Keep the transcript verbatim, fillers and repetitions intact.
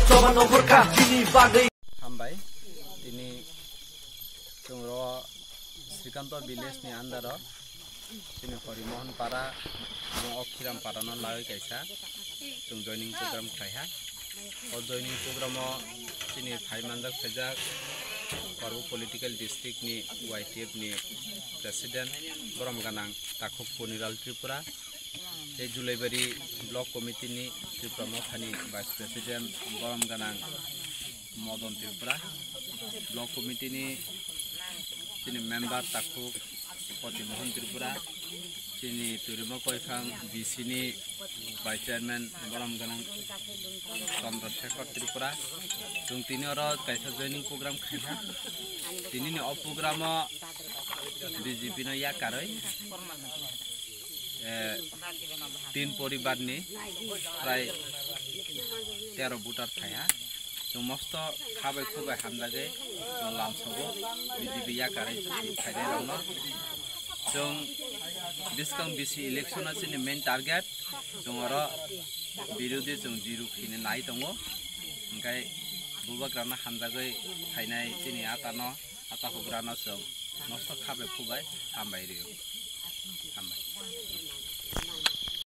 Choba no horkha chini bagwi. Hambai, tini chwng ro Srikanto village ni under o, chini Horimohon para, o Khiram para no lagwi kaisa chwng joining program khlaiha. O joining program o chini phai manjak phaijak Korbo political district ni Y T F ni president borom ganang Takhuk Poniral Tripura, tei Julaibari block committee ni Tripura mothani vice president borom ganang Modon Tripura, block committee ni chini member Takhuk Poti Mohan Tripura, chini Turima Koiphang B C ni vice chairman borom ganang Chandra Shekhar Tripura. Chwng tini oro kaisa joining program khaikha. Tini ni o program o B J P no yakarwi, eh, tin poribar ni prai tero voter phaiha. Chwng mosto khabai khubai hamjagwi chwng lamsogo B J P yakarwi phainairokno. Chwng bwskang B C election o chini main target, chwng oro birodhi chwng zero khini nai tongo. Hwnkhe bubagrano hamjagwi phainai chini atano, ata hugrano chwng mosto khabai khubai hambai rio.